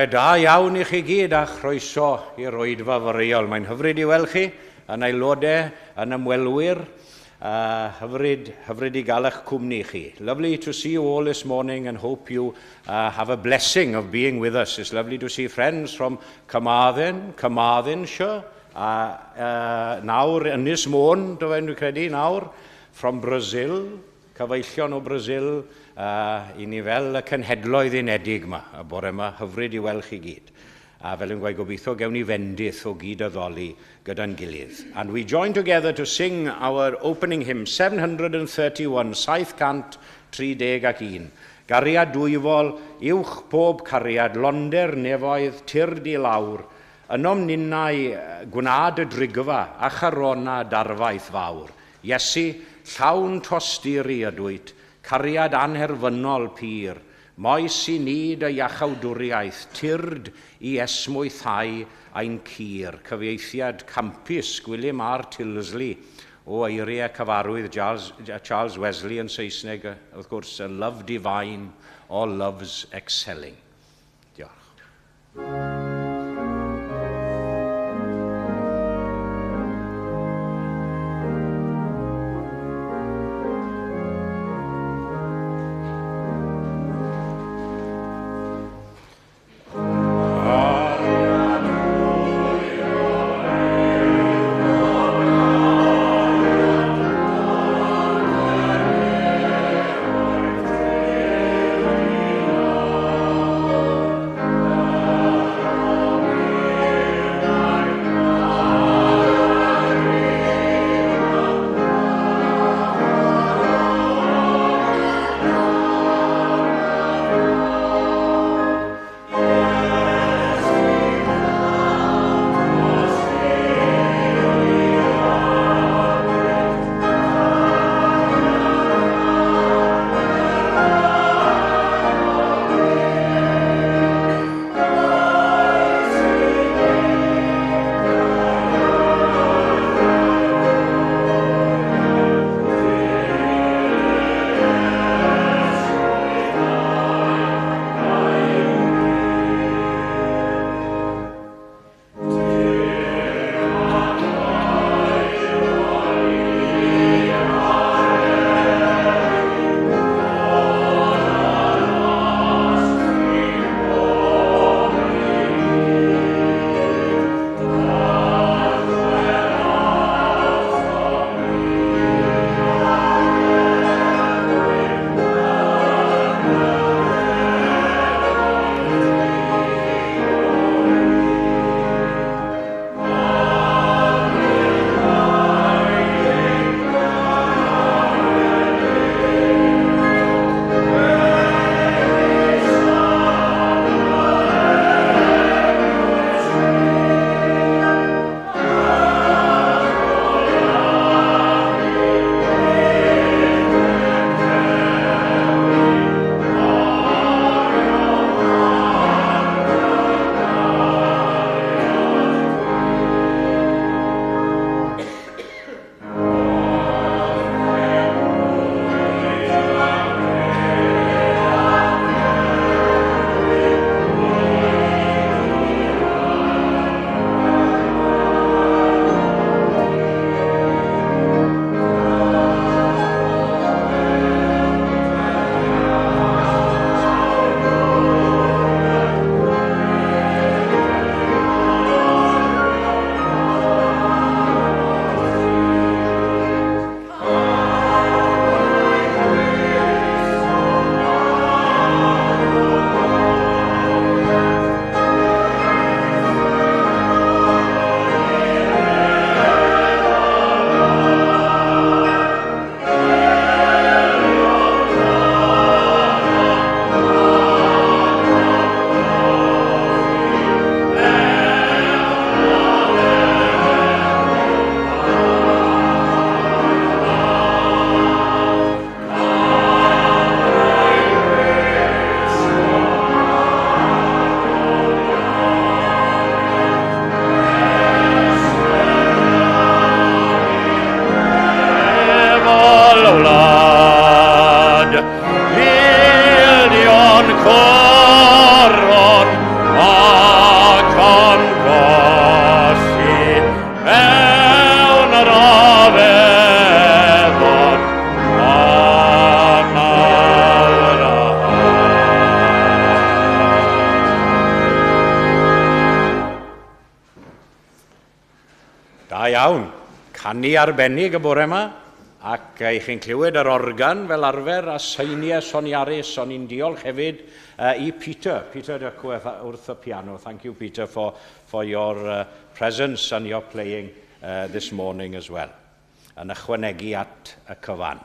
Bore da iawn i chi gyd a chroeso i'r oedfa foreol. Mae'n hyfryd i weld chi yn aelodau, yn ymwelwyr, hyfryd, hyfryd i gael eich cwmni chi. Lovely to see you all this morning and hope you have a blessing of being with us. It's lovely to see friends from Carmarthen, Carmarthenshire, nawr Ynys Môn, dwi'n credu nawr, from Brazil, cyfeillion o Brazil, i ni fel y Cenhedloedd Unedig yma, y bore yma, hyfryd i weld chi gyd. A fel yn gweud, gobeithio gewn ni fendith o gyd addoli gyda'n gilydd. And we join together to sing our opening hymn, 731, 731. Gariad dwyfol, uwch pob cariad, londer nefoedd, tyrd i lawr, ynom ninnau gwna dy drigfa a charona darfaith fawr. Iesu, llawn tosturi ydwyt, cariad anherfynol pur, moes i ni dy iachawdwriaeth, tyrd i esmwythau ein cur. Cyfieithiad campus Gwilym R. Tilsley o eiriau cyfarwydd Charles Wesley yn Saesneg, wrth gwrs, "A love divine, all loves excelling." Diolch. Canu arbennig y bore yma, ac i chi'n clywed yr organ fel arfer a seiniau soniarus, o'n i'n diolch hefyd i Peter, Peter Duckworth wrth y piano. Thank you, Peter, for your presence and your playing this morning as well. Yn ychwanegu at y cyfan.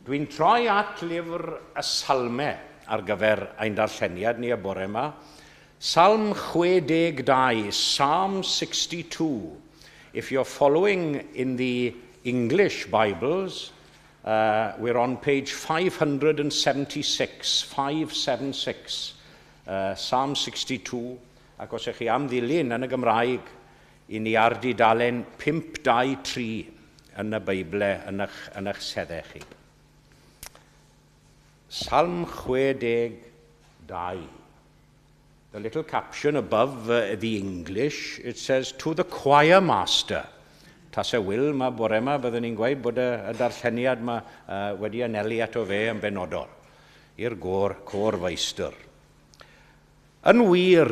Dwi'n troi at lyfr y Salmau ar gyfer ein darlleniad ni y bore yma. Salm 62, Psalm 62. If you're following in the English Bibles, we're on page 576, 576, Psalm 62. Ac os ych chi am ddilyn yn y Gymraeg, i ni ar dudalen 523 yn y Beibl yn eich seddau chi. Salm 62. The little caption above the English, it says, "To the choir master." Tase Will ma bore yma, byddwn ni'n gweud bod y darlleniad yma wedi anelu ato fe yn benodol, i'r gôr, côr feistr. Yn wir,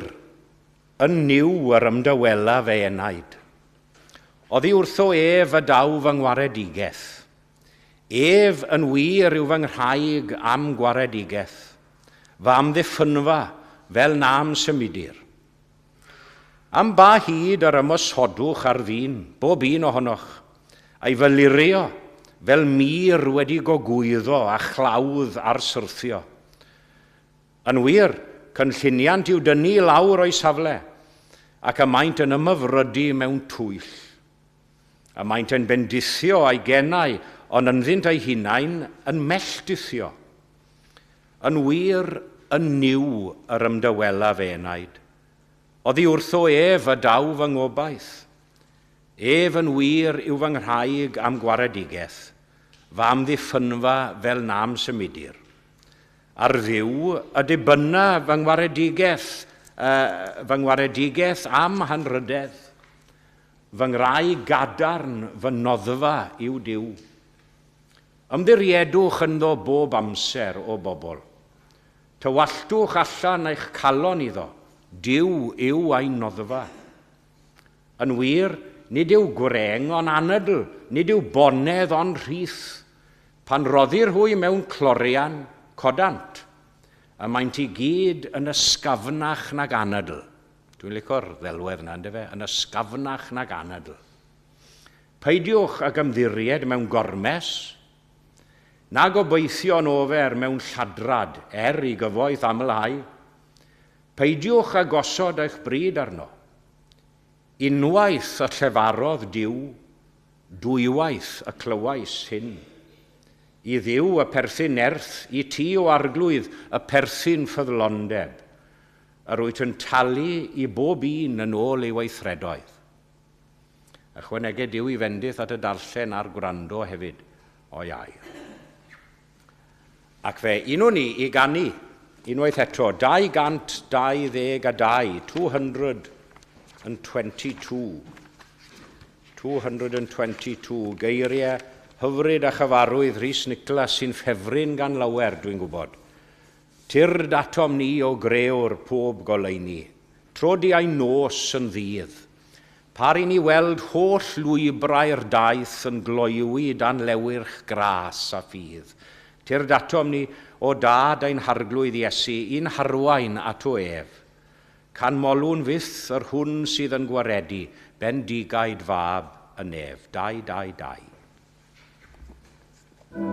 yn Nuw yr ymdawela fy enaid. Oddi wrtho ef y daw fy ngwaredigaeth. Ef yn wir yw fy nghraig a'm gwaredigaeth, fy amddiffynfa fel na'm symudir. Am ba hyd yr ymosodwch ar ddyn, bob un ohonoch, a'i falurio fel mur wedi gogwyddo a chlawdd ar syrthio? Yn wir, cynlluniant i'w dynnu i lawr o'i safle, ac y maent yn ymhyfrydu mewn twyll. Y maent yn bendithio â'u genau, ond ynddynt eu hunain yn melldithio. Yn wir, yn Nuw yr ymdawela fy enaid. Oddi wrtho ef y daw fy ngobaith. Ef yn wir yw fy nghraig a'm gwaredigaeth, fy amddiffynfa fel na'm symudir. Ar Dduw y dibynna fy ngwaredigaeth a'm hanrydedd. Fy ngraig gadarn, fy noddfa yw Duw. Ymddiriedwch ynddo bob amser, o bobl. Tywalltwch allan eich calon iddo. Duw yw ein noddfa. Yn wir, nid yw gwrêng ond anadl, nid yw bonedd ond rhith. Pan roddir hwy mewn clorian, codant. Y maent i gyd yn ysgafnach nag anadl. Dwi'n licio'r ddelwedd yna, yndyfe? Yn ysgafnach nag anadl. Peidiwch ag ymddiried mewn gormes, na gobeithio'n ofer mewn lladrad er i gyfoeth amlhau. Peidiwch â gosod eich bryd arno. Unwaith y llefarodd Duw, dwywaith y clywais hyn. I Dduw y perthyn nerth, i ti, o Arglwydd, y perthyn ffyddlondeb. Yr wyt yn talu i bob un yn ôl ei weithredoedd. Ychwaneged Duw ei fendith at y darllen a'r gwrando hefyd o'i air. Ac fe unwn ni i ganu unwaith eto, 222, 222. 222, geiriau hyfryd a chyfarwydd Rhys Nicholas sy'n ffefryn gan lawer, dwi'n gwybod. Tyrd atom ni, O Greawr pob goleuni, tro di ein nos yn ddydd. Par i ni weld holl lwybrau'r daith yn gloywi dan lewyrch gras a ffydd. Tyrd atom ni, o Dad ein Harglwydd Iesu, i'n harwain ato ef. Canmolwn fyth yr hwn sydd yn gwaredu, bendigaid Fab y nef. 2, 2, 2. Tyrd atom ni, O Greawr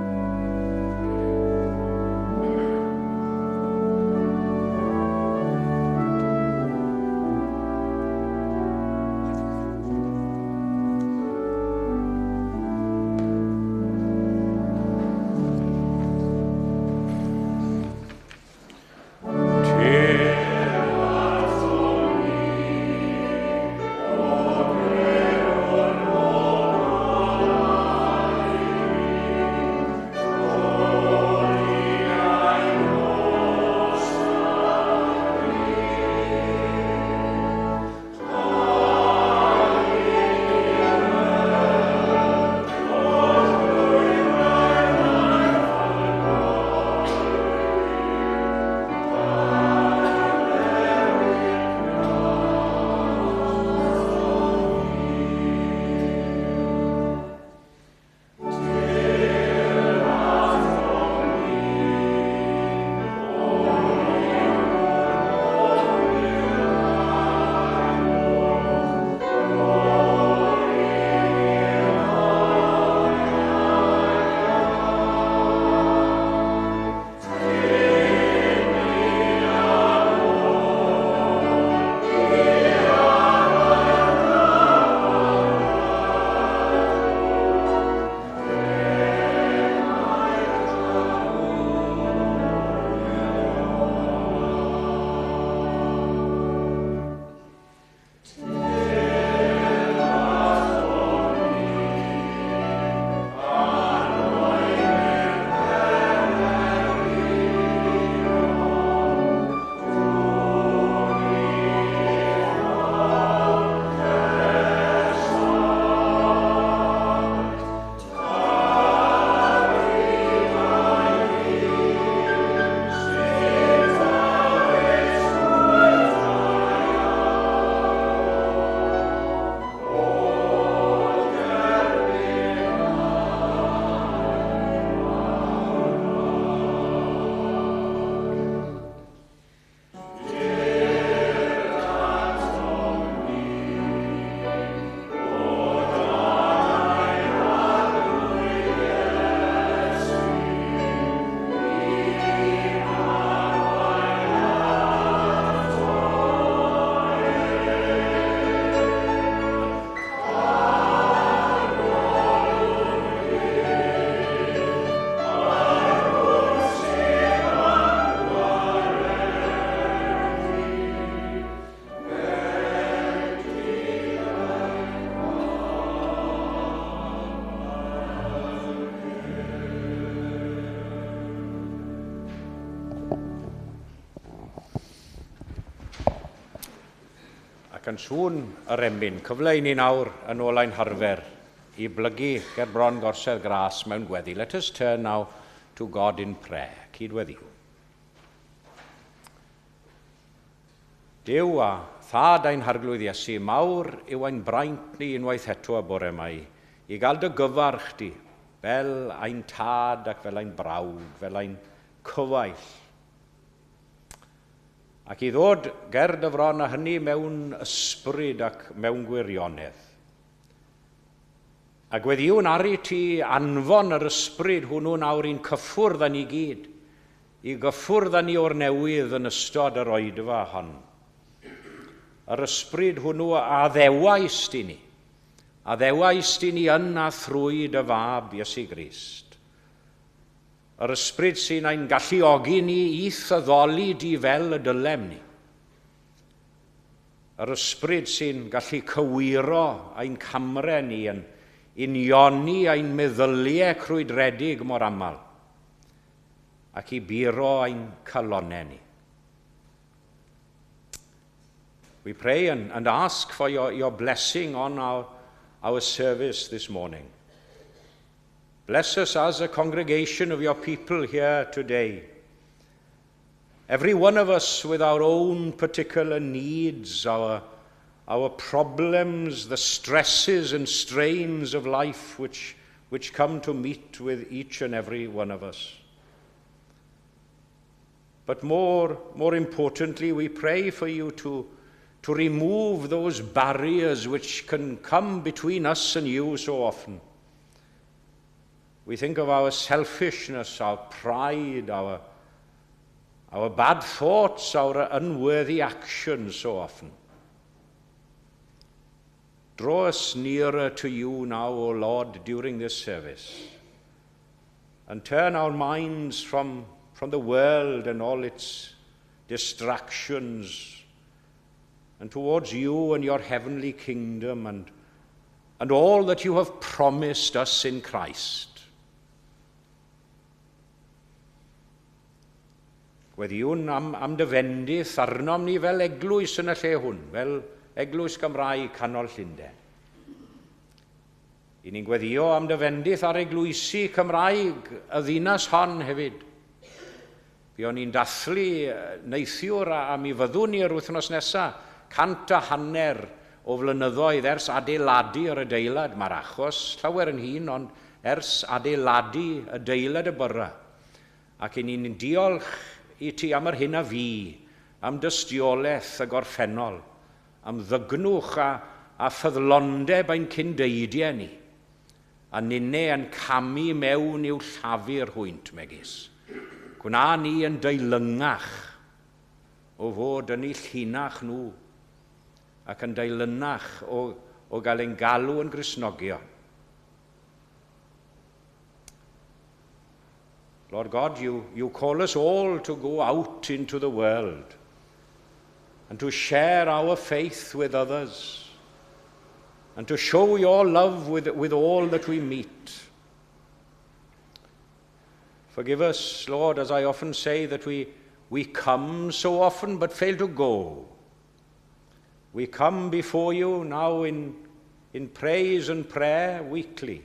pob. Ac yn sŵn yr emyn, cyfle i ni nawr yn ôl ein harfer i blygu ger bron gorsedd gras mewn gweddi. Let us turn now to God in prayer. Cydweddiwn. Duw a Thad ein Harglwydd Iesu, mawr yw ein braint ni unwaith eto y bore yma i gael dy gyfarch di, fel ein tad ac fel ein brawd, fel ein cyfaill. Ac i ddod ger dy fron a hynny mewn ysbryd ac mewn gwirionedd. A gweddïwn ar i ti anfon yr ysbryd hwnnw nawr i'n cyffwrdd â ni gyd, i gyffwrdd â ni o'r newydd yn ystod yr oedfa hon. Yr ysbryd hwnnw a ddewaist i ni, a ddewaist i ni yn a thrwy dy fab Iesu Grist. Yr ysbryd sy'n ein galluogi ni i'th addoli di fel y dylem ni. Yr ysbryd sy'n gallu cywiro ein camre ni yn unioni ein meddyliau crwydredig mor aml ac i buro ein calonnau ni. We pray and ask for your blessing on our service this morning. Bless us as a congregation of your people here today. Every one of us with our own particular needs, our problems, the stresses and strains of life which come to meet with each and every one of us. But more importantly, we pray for you to remove those barriers which can come between us and you so often. We think of our selfishness, our pride, our bad thoughts, our unworthy actions so often. Draw us nearer to you now, O Lord, during this service, and turn our minds from the world and all its distractions and towards you and your heavenly kingdom and all that you have promised us in Christ. Gweddïwn am dy fendith arnom ni fel eglwys yn y lle hwn, fel eglwys Gymraeg Canol Llundain. I ni'n gweddio am dy fendith ar eglwysi Cymraeg y ddinas hon hefyd. Buon ni'n dathlu neithiwr a mi fyddwn ni yr wythnos nesaf 150 o flynyddoedd ers adeiladu yr adeilad. Mae'r achos llawer yn hŷn, ond ers adeiladu adeilad y Borough. Ac i ni'n diolch i ti am yr hyn a fu, am dystiolaeth y gorffennol, am ddygnwch a ffyddlondeb ein cyndeidiau ni, a ninne yn camu mewn i'w llafur hwynt megis. Gwna ni yn deilyngach o fod yn eu llinach nhw ac yn deilynach o gael ein galw yn Gristnogion. Lord God, you call us all to go out into the world and to share our faith with others and to show your love with all that we meet. Forgive us, Lord, as I often say, that we come so often but fail to go. We come before you now in praise and prayer weekly,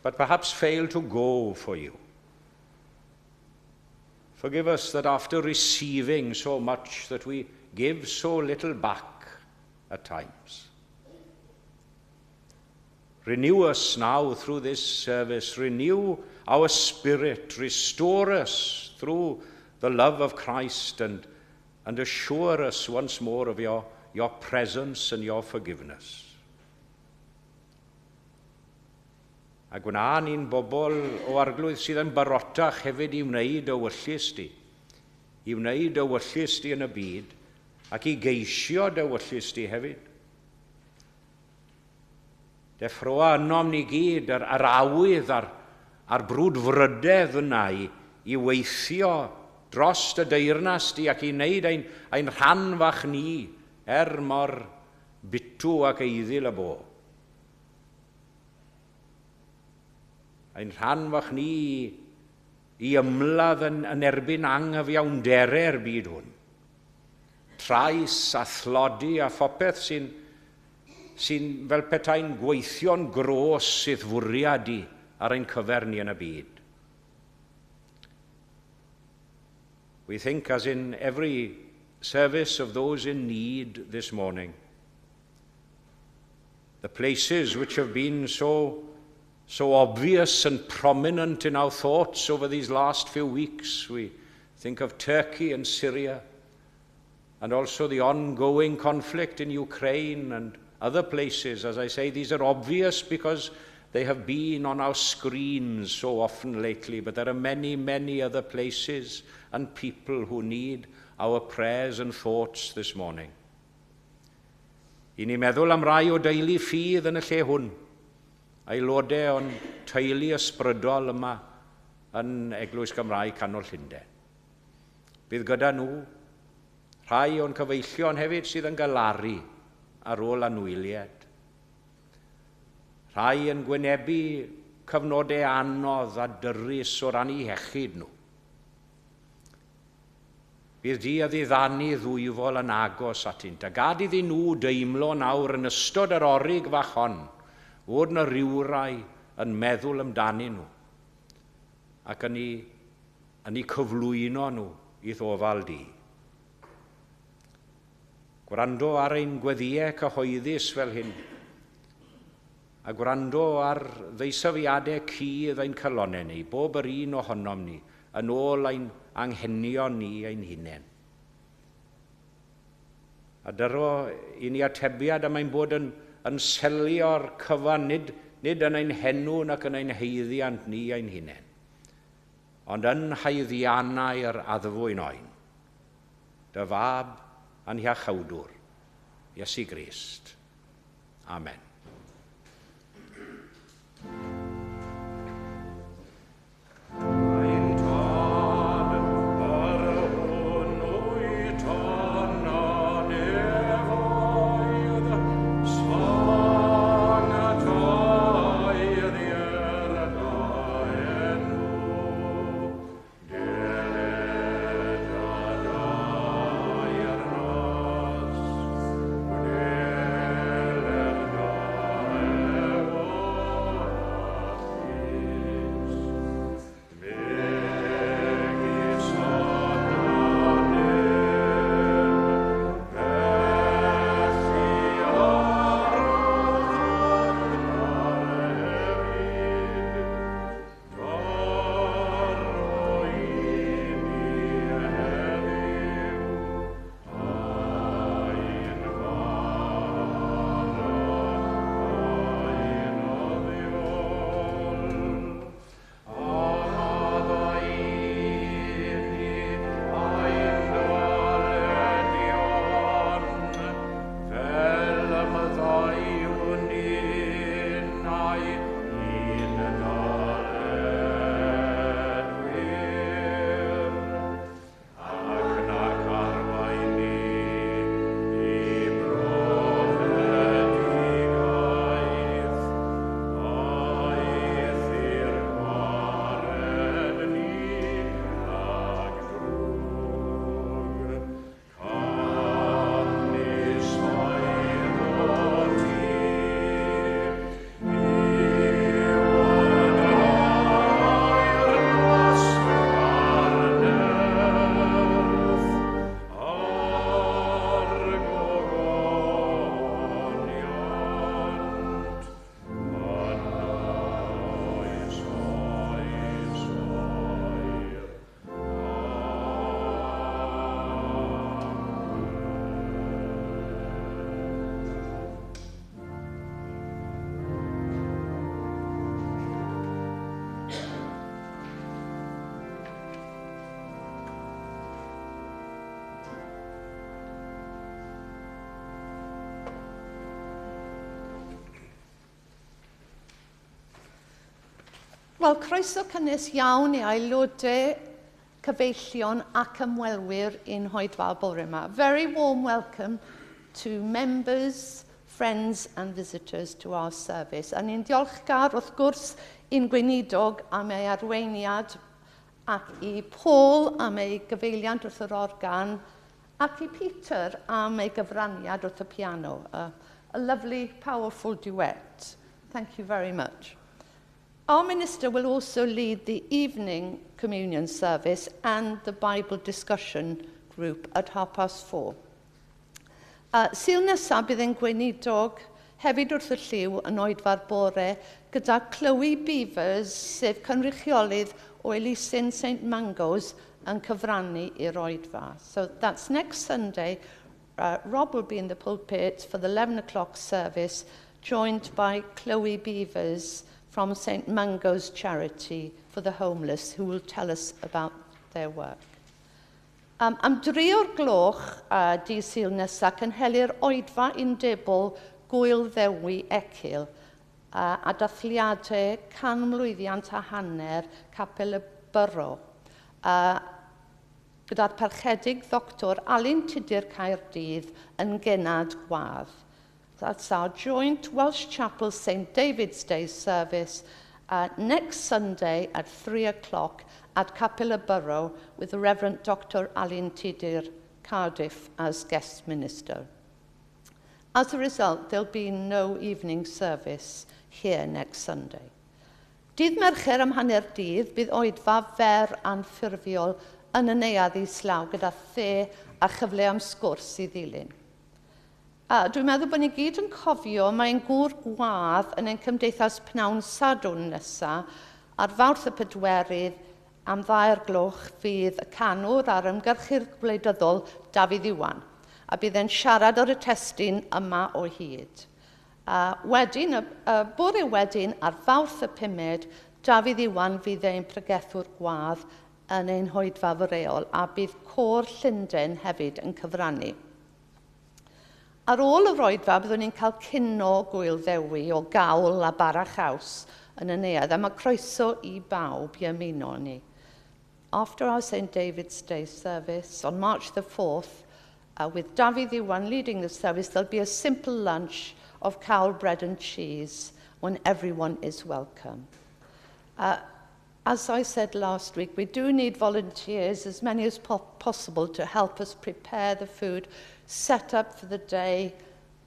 but perhaps fail to go for you. Forgive us that after receiving so much that we give so little back at times. Renew us now through this service. Renew our spirit. Restore us through the love of Christ and assure us once more of your presence and your forgiveness. A gwna ni'n bobl o Arglwydd sydd yn barotach hefyd i wneud dy ewyllys di, i wneud dy ewyllys di yn y byd, ac i geisio dy ewyllys di hefyd. Deffroa ynom ni gyd yr awydd a'r brwdfrydedd yna i weithio dros dy deyrnas di ac i wneud ein rhan fach ni er mor bitw ac eiddil y bo. Ein rhan fach ni i ymladd yn erbyn anghyfiawnderau'r byd hwn. trais a thlodi a phopeth sy'n sy fel petai'n gweithio'n gros sydd fwriad i ar ein cyfer ni yn y byd. We think, as in every service, of those in need this morning. The places which have been so obvious and prominent in our thoughts over these last few weeks. We think of Turkey and Syria, and also the ongoing conflict in Ukraine and other places. As I say, these are obvious because they have been on our screens so often lately, but there are many, many other places and people who need our prayers and thoughts this morning. I ni meddwl am rai o deulu ffydd yn y lle hwn, aelodau o'n teulu ysbrydol yma yn Eglwys Gymraeg Canol Llundain. Bydd gyda nhw rhai o'n cyfeillion hefyd sydd yn galaru ar ôl anwyliad. Rhai yn gwynebu cyfnodau anodd a dyrys o ran eu hiechyd nhw. Bydd di a ddiddanu ddwyfol yn agos atynt, a gad iddyn nhw deimlo nawr yn ystod yr orig fach hon, fod na rywrai yn meddwl amdanyn nhw, ac yn eu cyflwyno nhw i'th ofal di. Gwrando ar ein gweddïau cyhoeddus fel hyn, a gwrando ar ddeisyfiadau cudd ein calonnau ni, bob yr un ohonom ni, yn ôl ein anghenion ni ein hunain. A dyro i ni atebiad am ein bod yn selio'r cyfan, nid yn ein henw nac yn ein haeddiant ni ein hunain, ond yn haeddiannau'r addfwyn oen, dy fab a'n hiachawdwr, Iesu Grist. Amen. Ein Tad, yr hwn wyt yn y nefoedd, sancteiddier dy enw. Deled dy deyrnas, gwneler dy ewyllys, megis yn y nef, felly ar y ddaear hefyd. Dyro i ni heddiw ein bara beunyddiol, a maddau i ni ein dyledion, fel y maddeuwn ninnau i'n dyledwyr. Ac nac arwain ni i brofedigaeth, eithr gwared ni rhag drwg. Canys eiddo ti yw y deyrnas a'r nerth a'r gogoniant yn oes oesoedd. Wel, croeso cynnes iawn i aelodau, cyfeillion ac ymwelwyr i'n hoedfa bore yma. Very warm welcome to members, friends and visitors to our service. A ni'n diolchgar wrth gwrs i'n gweinidog am ei arweiniad ac i Paul am ei gyfeiliant wrth yr organ. Ac i Peter am ei gyfraniad wrth y piano, a lovely, powerful duet. Thank you very much. Our minister will also lead the evening communion service and the Bible discussion group at 4:30. Sul nesaf bydd ein gweinidog hefyd wrth y llyw yn oedfa'r bore gyda Chloe Beavers, sef cynrychiolydd o elusen St Mangos, yn cyfrannu i'r oedfa. So that's next Sunday. Rob will be in the pulpit for the 11 o'clock service, joined by Chloe Beavers from St Mungo's Charity for the Homeless, who will tell us about their work. Am 3 o'r gloch dydd Sul nesaf, cynhelir oedfa undebol Gŵyl Ddewi Ecil a dathliadau 150 mlwyddiant Capel y Borough, gyda'r Parchedig Ddoctor Alun Tudur Caerdydd yn gennad gwadd. That's our joint Welsh Chapel St David's Day service next Sunday at 3 o'clock at Capel y Borough with the Reverend Dr Alun Tudur, Cardiff, as guest minister. As a result, there'll be no evening service here next Sunday. Dydd Mercher am hanner dydd, bydd oedfa fer anffurfiol yn y neuadd islaw gyda the a chyfle am sgwrs i ddilyn. A dwi'n meddwl bod ni gyd yn cofio mae ein gŵr gwadd yn ein cymdeithas pnawn Sadwrn nesaf ar Fawrth y 4 am 2 o'r gloch fydd y canwr a'r ymgyrchydd gwleidyddol Dafydd Iwan, a bydd e'n siarad ar y testun "Yma o Hyd". A wedyn, y bore wedyn, ar Fawrth y 5, Dafydd Iwan fydd ein pregethwr gwadd yn ein hoedfa foreol a bydd Côr Llundain hefyd yn cyfrannu. Ar ôl yr oedfa, byddwn ni'n cael cino Gŵyl Ddewi o gawl a bara chaws yn y neuadd, a mae croeso i bawb i ymuno ni. After our St David's Day service on March the 4th, with Dafydd Iwan leading the service, there'll be a simple lunch of cawl, bread and cheese when everyone is welcome. As I said last week, we do need volunteers, as many as possible, to help us prepare the food, set up for the day,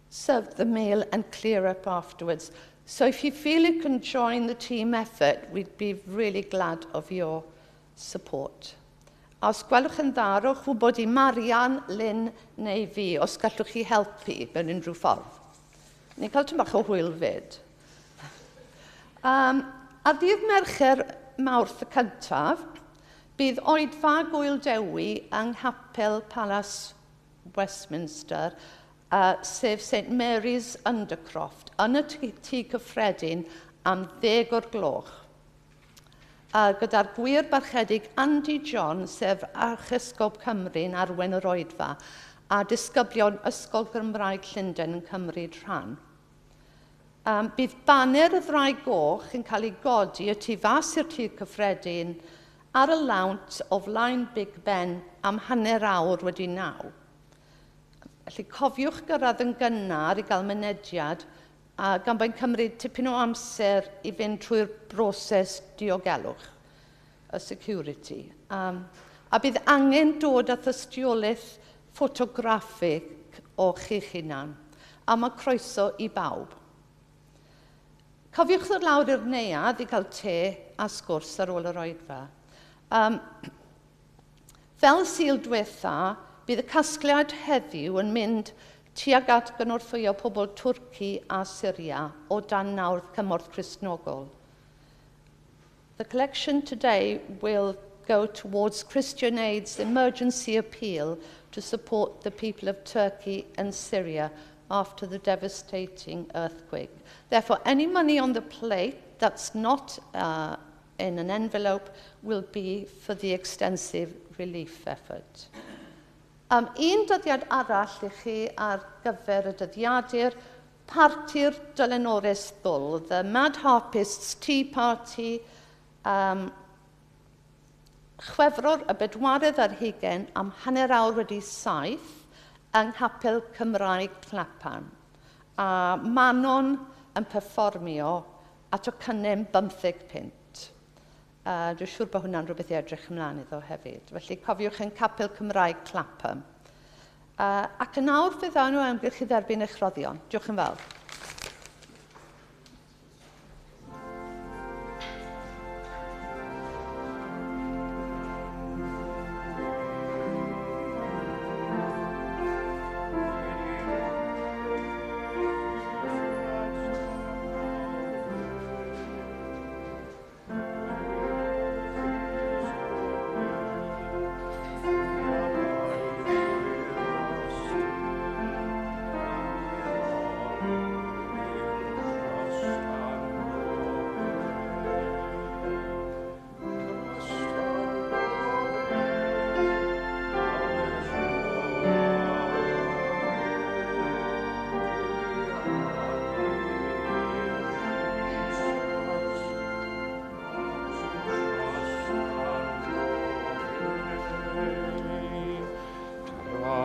serve the meal and clear up afterwards. So if you feel you can join the team effort, we'd be really glad of your support. A os gwelwch yn dda, rowch wybod i Marian, Lynn neu fi os gallwch chi helpu mewn unrhyw ffordd. Ni'n cael tipyn bach o hwyl fyd. Ar ddydd Mercher Mawrth y 1, bydd oedfa Gŵyl Dewi yng Nghapel Palas Westminster, sef St Mary's Undercroft, yn y tŷ cyffredin am 10 o'r gloch, gyda'r Gwir Barchedig Andy John, sef Archesgob Cymru, yn arwain yr oedfa, a disgyblion Ysgol Gymraeg Llundain yn cymryd rhan. Bydd baner y Ddraig Goch yn cael ei godi y tu fas i'r tŷ cyffredin ar y lawnt o flaen Big Ben am 9:30. Felly cofiwch gyrraedd yn gynnar i gael mynediad a gan bod cymryd tipyn o amser i fynd trwy'r broses diogelwch, y security. A bydd angen dod â thystiolaeth ffotograffig o chi'ch hunan, a mae croeso i bawb. Cofiwch ddod lawr i'r neuadd i gael te a sgwrs ar ôl yr oedfa. Fel Sul diwetha, bydd y casgliad heddiw yn mynd tuag at gynorthwyo pobl Twrci a Syria o dan nawdd Cymorth Cristnogol. The collection today will go towards Christian Aid's emergency appeal to support the people of Turkey and Syria after the devastating earthquake. Therefore, any money on the plate that's not in an envelope will be for the extensive relief effort. Un dyddiad arall i chi ar gyfer y dyddiadur, parti'r Delynores Ddwl, the Mad Harpists Tea Party, Chwefror y 24 am 7:30 yng Nghapel Cymraeg Clapham. A Manon yn perfformio a tocynnau'n 15 punt. Dwi'n siŵr bod hwnna'n rhywbeth i edrych ymlaen iddo hefyd. Felly cofiwch yn Capel Cymraeg Clapham. Ac yn awr fe ddawn nhw amgylch i dderbyn eich rhoddion. Diolch yn fawr.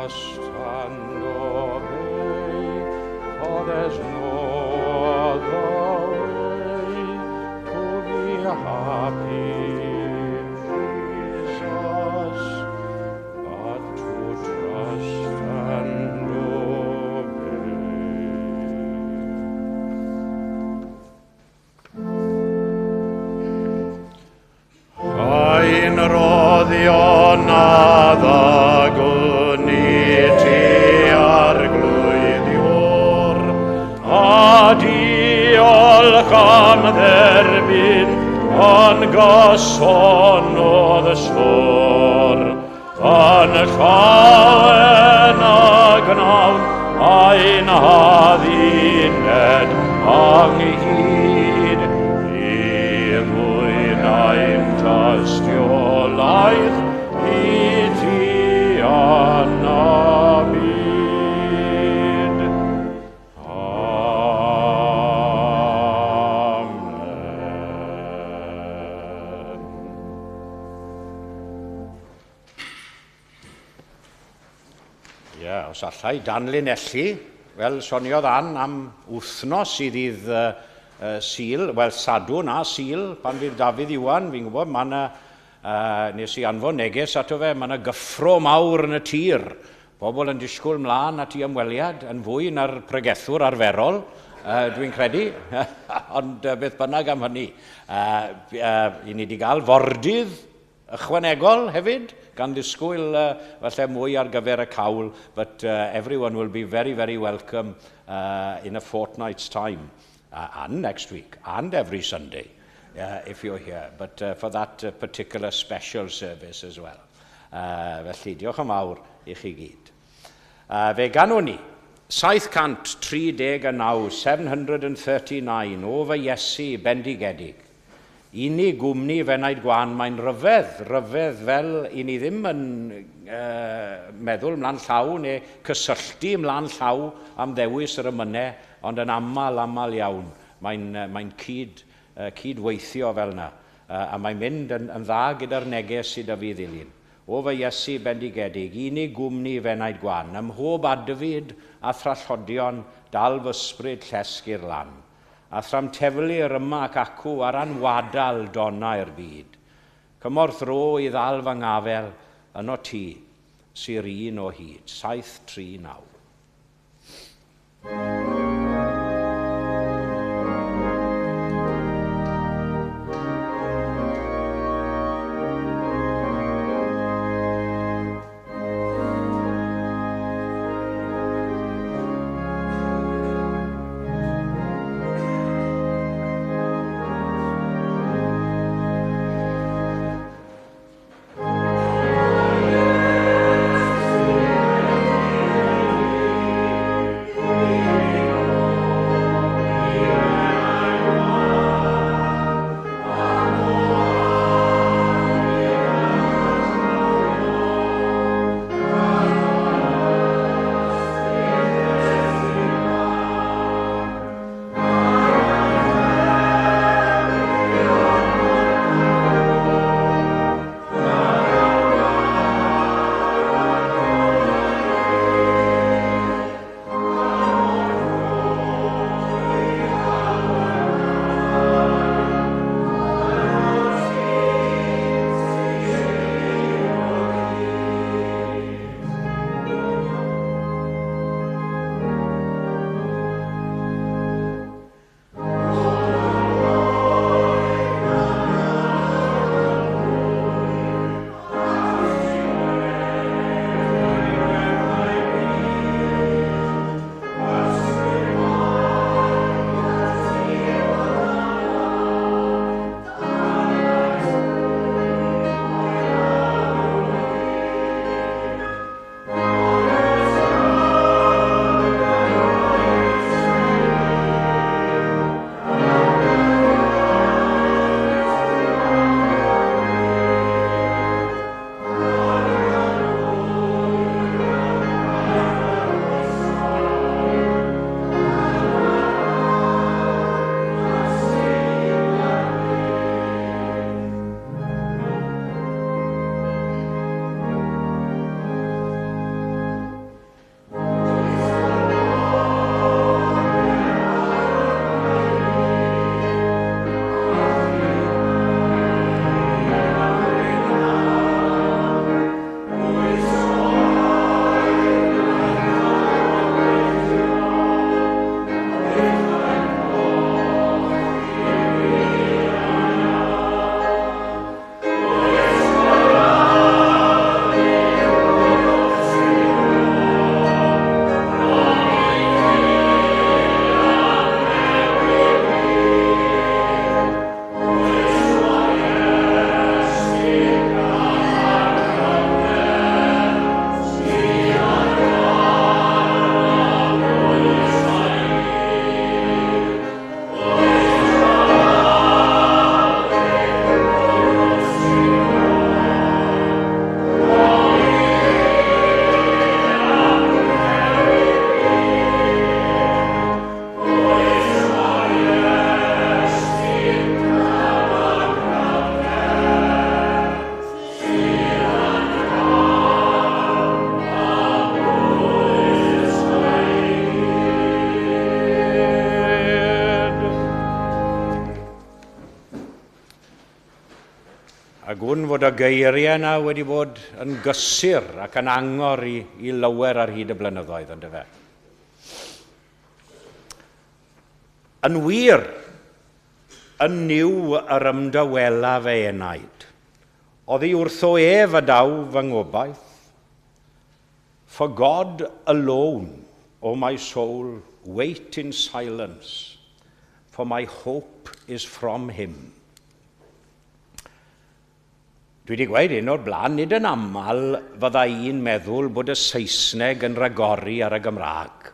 Trust and obey, for there's no other way to be happy, Jesus, but to trust and obey. Ein roddion a ddagwn i ti Arglwydd Iôr, a diolch am dderbyn yn gyson o stôr. Yn llawen y gnawn ein hadduned ynghyd, i ddwyn ein tystiolaeth i ti yn y byd. Amen. Ie, os allai danlinellu, wel, soniodd Ann am wythnos i ddydd Sul, wel, Sadwrn a Sul, pan fydd Dafydd Iwan, fi'n gwybod, mae yna, nes i anfon neges ato fe, mae yna gyffro mawr yn y tir. Pobl yn disgwyl mlaen at ei ymweliad, yn fwy na'r pregethwr arferol, dwi'n credu, ond beth bynnag am hynny. I ni wedi cael fordydd ychwanegol hefyd, gan ddisgwyl falle mwy ar gyfer y cawl, but everyone will be very, very welcome in a fortnight's time, and next week, and every Sunday, if you're here, but for that particular special service as well. Felly, diolch yn fawr i chi gyd. Fe ganwn ni 739, 739, O fy Iesu bendigedig. Unig gwmni f'enaid gwan, mae'n rhyfedd, rhyfedd fel i ni ddim yn meddwl mlaen llaw neu cysylltu mlaen llaw am ddewis yr emynau, ond yn aml, aml iawn, mae'n cydweithio fel yna. A mae'n mynd yn dda gyda'r neges sydd â fi ddilyn. O fy Iesu bendigedig, unig gwmni f'enaid gwan, ym mhob adfyd a thrallodion, dal fy ysbryd llesg i'r lan. A thram teflu'r yma ac acw ar anwadal donnau'r byd. Cymorth ro i ddal fy ngafel, yno ti, sy'r un o hyd. 739. Amen. A gwn fod y geiriau yna wedi bod yn gysur ac yn angor i lawer ar hyd y blynyddoedd, ond fe. Yn wir, yn Nuw yr ymdawela fy enaid. Oddi wrtho ef y daw fy ngobaith. For God alone, O my soul, wait in silence, for my hope is from him. Dwi wedi gweud hyn o'r blaen, nid yn aml fydda i'n meddwl bod y Saesneg yn rhagori ar y Gymraeg.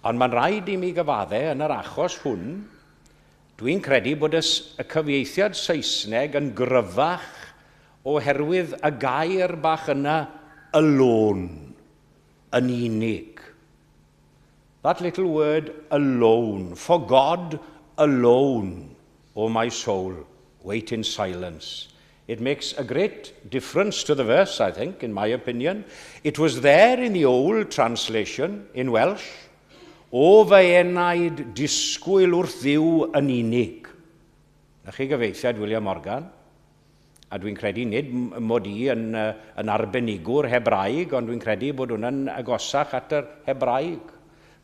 Ond mae'n rhaid i mi gyfadde yn yr achos hwn, dwi'n credu bod y cyfieithiad Saesneg yn gryfach oherwydd y gair bach yna, "alone", yn unig. That little word "alone", "for God alone, O my soul, wait in silence." It makes a great difference to the verse, I think, in my opinion. It was there in the old translation in Welsh. "O fy enaid, disgwyl wrth Dduw yn unig." Na chi gyfieithiad William Morgan. A dwi'n credu nid mod i yn arbenigwr Hebraeg, ond dwi'n credu bod hwnna'n agosach at yr Hebraeg.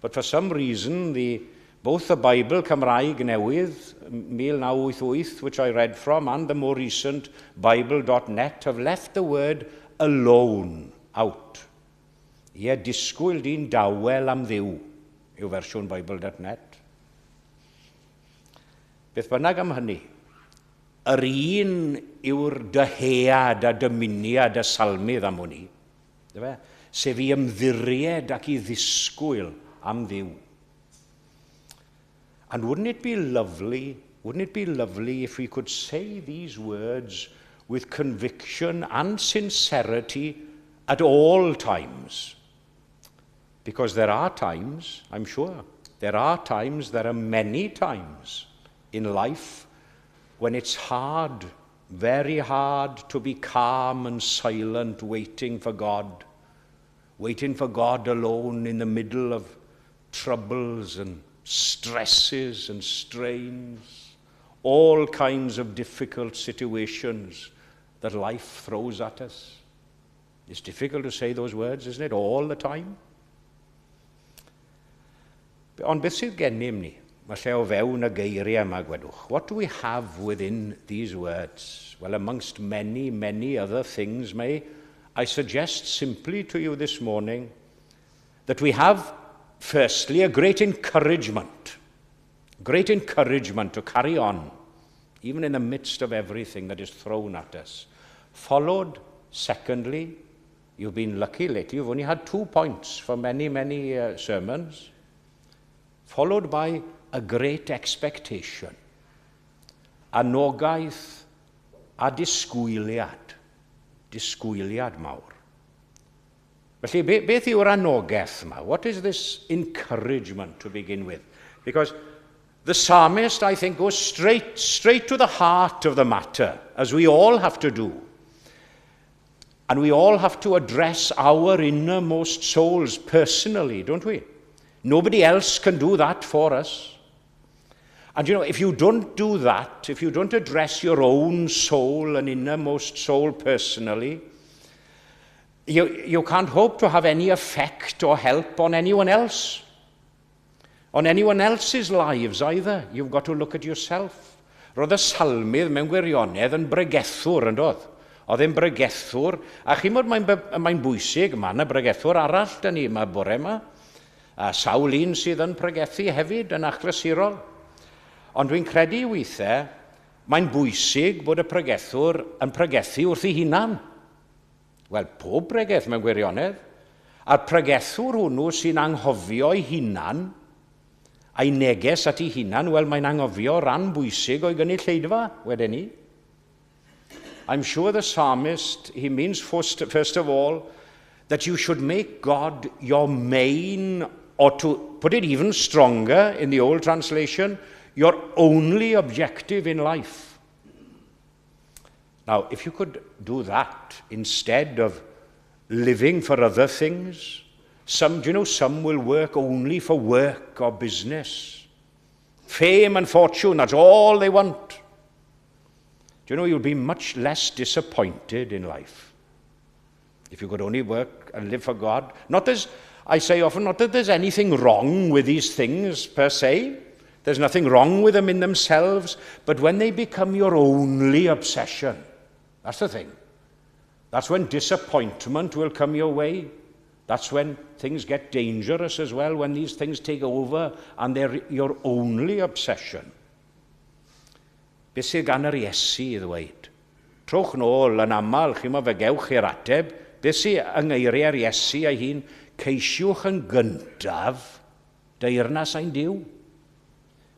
But for some reason, both the Bible Cymraeg Newydd, 1988, which I read from, and the more recent Bible.net have left the word "alone" out. "Ie, disgwyl di'n dawel am Dduw", yw fersiwn Bible.net. Beth bynnag am hynny, yr un yw'r dyhead a dymuniad y salmydd am hwnni. Sef i ymddiried ac i ddisgwyl am Dduw. And wouldn't it be lovely, wouldn't it be lovely if we could say these words with conviction and sincerity at all times? Because there are times, I'm sure, there are times, there are many times in life when it's hard, very hard to be calm and silent, waiting for God alone in the middle of troubles and stresses and strains, all kinds of difficult situations that life throws at us. It's difficult to say those words, isn't it, all the time? Ond beth sydd gennym ni? Falle o fewn y geiriau yma, gwedwch. What do we have within these words? Well, amongst many, many other things, may I suggest simply to you this morning that we have, firstly, a great encouragement. Great encouragement to carry on, even in the midst of everything that is thrown at us. Followed, secondly, you've been lucky lately, you've only had 2 points for many, many sermons. Followed by a great expectation. Anogaeth a disgwyliad. Disgwyliad mawr. Felly, beth yw'r anogaeth yma? What is this encouragement to begin with? Because the psalmist, I think, goes straight to the heart of the matter, as we all have to do. And we all have to address our innermost souls personally, don't we? Nobody else can do that for us. And if you don't do that, if you don't address your own soul and innermost soul personally, you can't hope to have any effect or help on anyone else. On anyone else's lives either. You've got to look at yourself. Roedd y salmydd mewn gwirionedd yn bregethwr, yn doedd? Oedd e'n bregethwr, a chi'n bod mae'n bwysig, mae yna bregethwr arall dyn ni yma bore yma, a sawl un sydd yn pregethu hefyd yn achlysurol. Ond dwi'n credu weithiau, mae'n bwysig bod y pregethwr yn pregethu wrth ei hunan. Wel, pob pregeth mewn gwirionedd. A'r pregethwr hwnnw sy'n anghofio ei hunan, a'i neges at ei hunan, wel, mae'n anghofio ran bwysig o'i gynulleidfa, wedyn ni. I'm sure the psalmist, he means first of all, that you should make God your main, or to put it even stronger in the old translation, your only objective in life. Now, if you could do that instead of living for other things, some, do you know, some will work only for work or business. Fame and fortune, that's all they want. Do you know, you'll be much less disappointed in life if you could only work and live for God. Not as I say often, not that there's anything wrong with these things per se. There's nothing wrong with them in themselves, but when they become your only obsession, that's the thing. That's when disappointment will come your way. That's when things get dangerous as well, when these things take over and they're your only obsession. Beth sydd gan yr Iesu i ddweud? Trowch nôl yn aml, chi'mo, fe gewch chi'r ateb. Beth sydd yng ngeiriau'r Iesu ei hun? Ceisiwch yn gyntaf deyrnas ein Duw.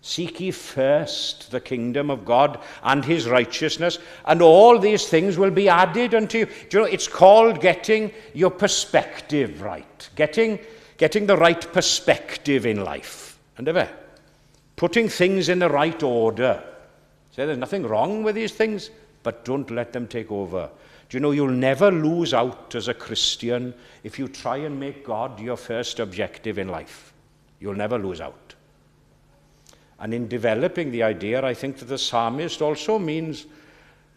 Seek ye first the kingdom of God and his righteousness, and all these things will be added unto you. Do you know, it's called getting your perspective right. Getting the right perspective in life. Yndyfe? Putting things in the right order. Say there's nothing wrong with these things, but don't let them take over. Do you know, you'll never lose out as a Christian if you try and make God your first objective in life. You'll never lose out. And in developing the idea, I think that the psalmist also means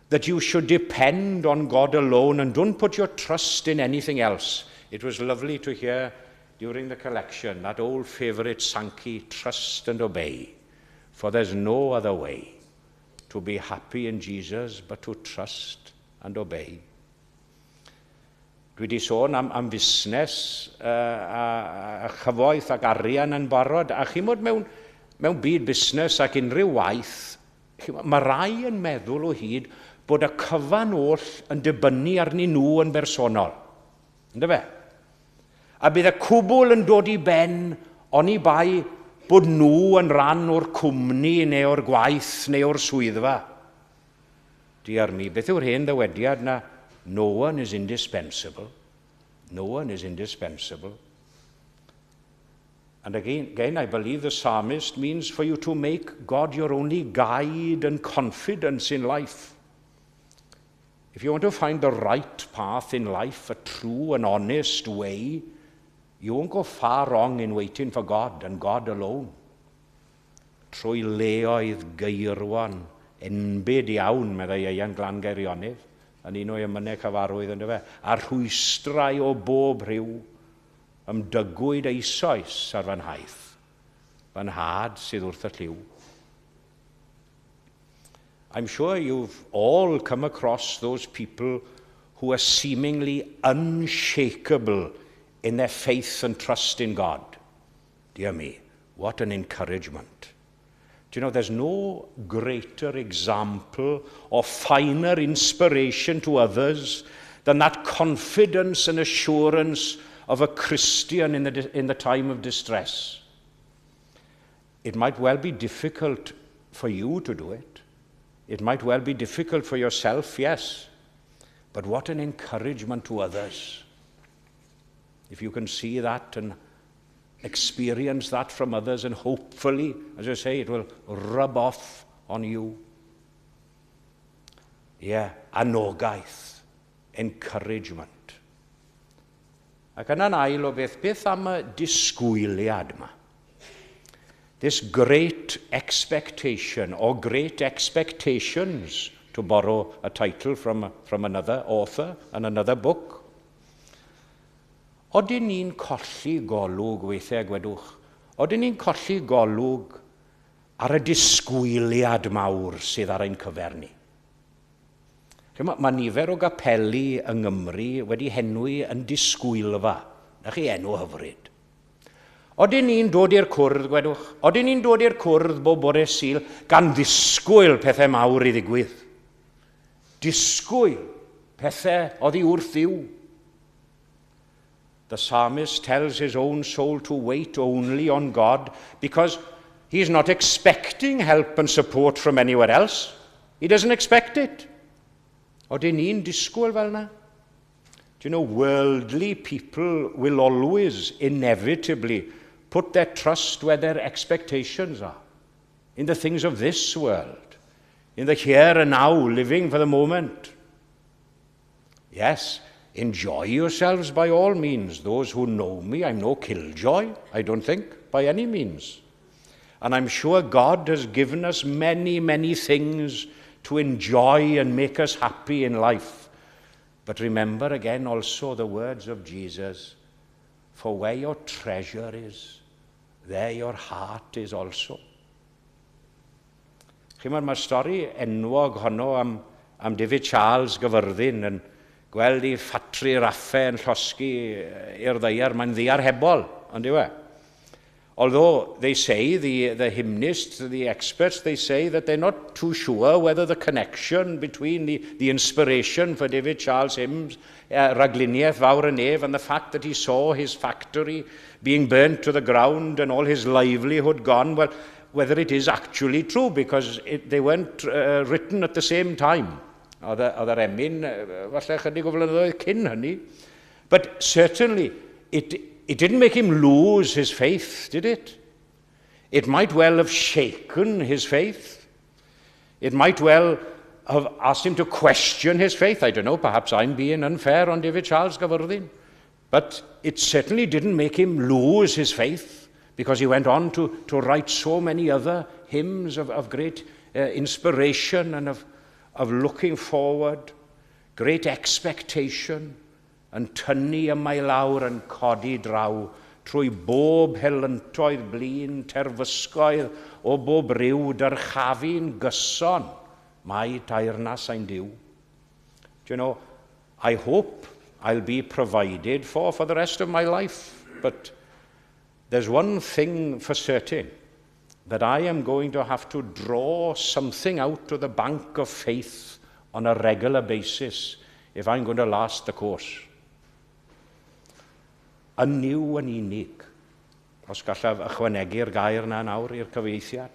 that you should depend on God alone and don't put your trust in anything else. It was lovely to hear during the collection that old favourite Sankey, "Trust and obey, for there's no other way to be happy in Jesus but to trust and obey." Dwi wedi sôn am fusnes a chyfoeth ac arian yn barod, a chi'mod mewn byd busnes ac unrhyw waith, mae rai yn meddwl o hyd bod y cyfan oll yn dibynnu arnyn nhw yn bersonol. Yndyfe? A bydd y cwbl yn dod i ben oni bai bod nhw yn rhan o'r cwmni neu o'r gwaith neu o'r swyddfa. Dear me, beth yw'r hen ddywediad na? No one is indispensable. No one is indispensable. And again, I believe the psalmist means for you to make God your only guide and confidence in life. If you want to find the right path in life, a true and honest way, you won't go far wrong in waiting for God and God alone. Trwy leoedd geirwon, enbyd iawn, meddai Ieuan Glan Geirionydd, yn un o'i emynau cyfarwydd yndyfe, a rhwystrau o bob rhyw, y'm dygwyd eisoes ar fy nhaith. Fy nhad sydd wrth y llyw. I'm sure you've all come across those people who are seemingly unshakable in their faith and trust in God. Dear me, what an encouragement. Do you know, there's no greater example or finer inspiration to others than that confidence and assurance of a Christian in the time of distress. It might well be difficult for you to do it. It might well be difficult for yourself, yes. But what an encouragement to others. If you can see that and experience that from others, and hopefully, as I say, it will rub off on you. Yeah, anogaeth, encouragement. Ac yna'n ail o beth, beth am y disgwyliad yma? This great expectation, or great expectations, to borrow a title from another author and another book. Odyn ni'n colli golwg weithiau, gwedwch? Odyn ni'n colli golwg ar y disgwyliad mawr sydd ar ein cyfer ni? Mae nifer o gapeli yng Nghymru wedi henwi yn disgwylfa. 'Na chi enw hyfryd. Odyn ni'n dod i'r cwrdd, gwedwch? Odyn ni'n dod i'r cwrdd bob bore Sul gan ddisgwyl pethau mawr i ddigwydd? Disgwyl pethau oddi wrth Dduw. The psalmist tells his own soul to wait only on God because he's not expecting help and support from anywhere else. He doesn't expect it. Odyn ni'n disgwyl fel yna? Do you know, worldly people will always inevitably put their trust where their expectations are, in the things of this world, in the here and now, living for the moment. Yes, enjoy yourselves by all means. Those who know me, I'm no killjoy, I don't think, by any means. And I'm sure God has given us many, many things to enjoy and make us happy in life. But remember again also the words of Jesus, for where your treasure is, there your heart is also. Chimod, mae'r stori enwog honno am David Charles Gyfyrddin yn gweld ei ffatri raffe yn llosgi i'r ddaear, mae'n ddiarhebol, ond yw e? Although they say, the hymnists, the experts, they say that they're not too sure whether the connection between the inspiration for David Charles hymns, Rhagluniaeth Fawr y Nef, and the fact that he saw his factory being burnt to the ground and all his livelihood gone, well, whether it is actually true, because they weren't written at the same time. Oedd yr emyn, falle chydig o flynyddoedd cyn hynny. But certainly, it didn't make him lose his faith, did it? It might well have shaken his faith. It might well have asked him to question his faith. I don't know, perhaps I'm being unfair on David Charles Gyfyrddin. But it certainly didn't make him lose his faith, because he went on to write so many other hymns of great inspiration and of looking forward, great expectation, yn tynnu yma i lawr yn codi draw, trwy bob helyntoedd blin, terfysgoedd o bob ryw, dyrchafu'n gyson, mai teyrnas ein Duw. Do you know, I hope I'll be provided for the rest of my life, but there's one thing for certain, that I am going to have to draw something out of the bank of faith on a regular basis if I'm going to last the course. Yn Nuw yn unig, os gallaf ychwanegu'r gair na nawr i'r cyfieithiad.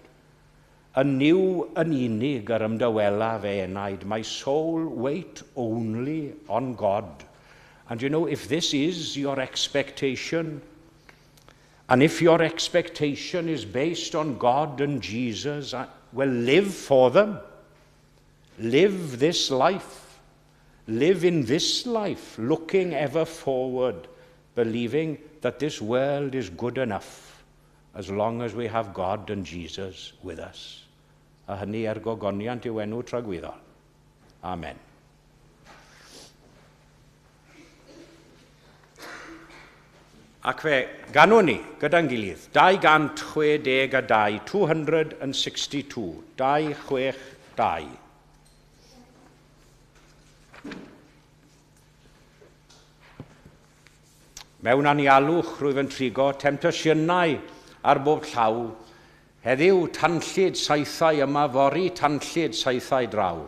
Yn Nuw yn unig yr ymdawela fy enaid, my soul wait only on God. And you know, if this is your expectation, and if your expectation is based on God and Jesus, well, live for them. Live this life. Live in this life, looking ever forward, believing that this world is good enough as long as we have God and Jesus with us. A hynny er gogoniant i'w enw tragwyddol. Amen. Ac fe ganwn ni gyda'n gilydd, 262, 262, 262. Mewn anialwch rwyf yn trigo, temtasiynau ar bob llaw, heddiw tanllyd saethau yma, fory tanllyd saethau draw.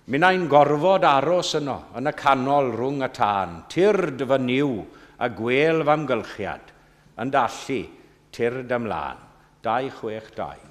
Minnau'n gorfod aros yno, yn y canol rhwng y tân, tyrd fy Nuw a gwel fy amgylchiad, yn dallu, tyrd ymlaen. 262.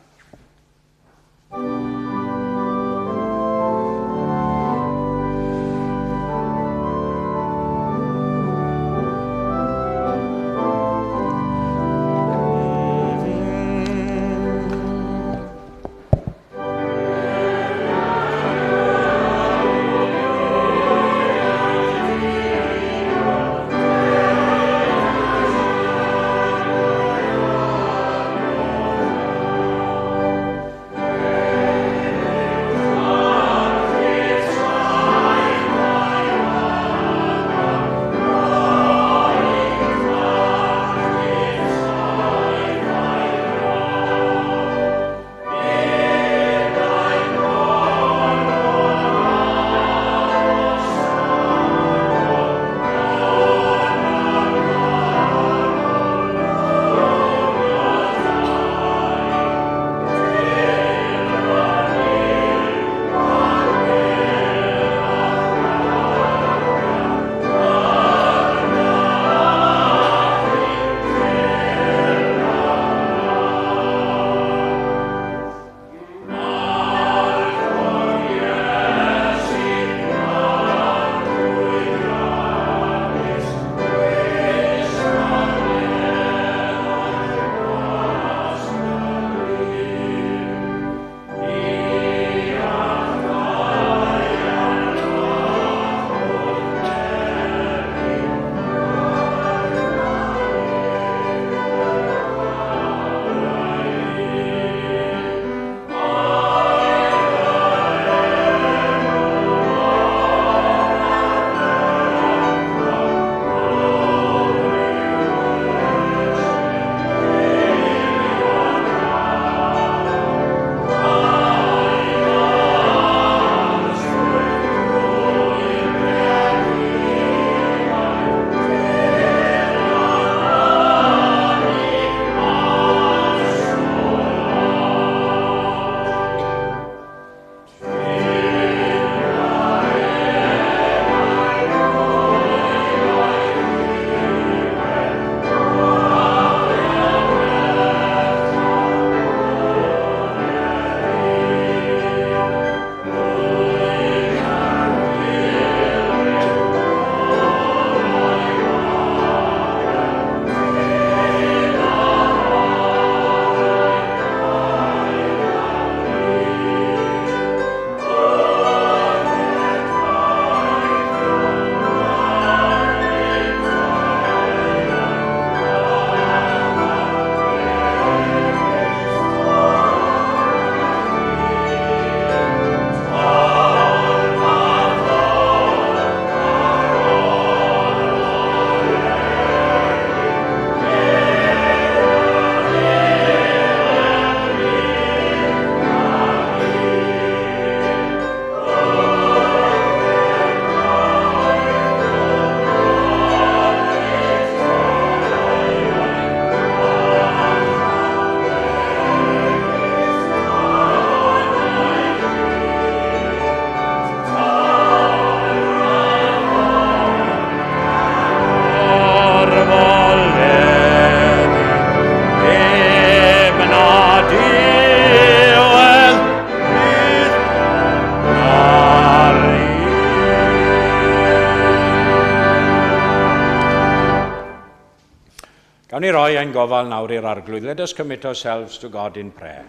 Gawn ni roi ein gofal nawr i'r Arglwydd. Let us commit ourselves to God in prayer.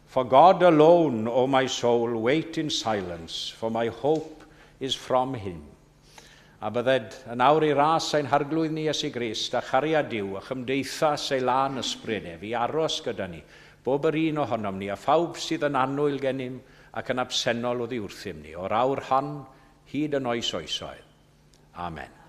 For God alone, O my soul, wait in silence, for my hope is from him. A bydded yn awr i ras ein Harglwydd ni Iesu Grist a chariad Duw a chymdeithas ei lân ysbryd ef i aros gyda ni, bob yr un ohonom ni, a phawb sydd yn annwyl gennym ac yn absennol oddi wrthym ni, o'r awr hon hyd yn oes oesoedd. Amen.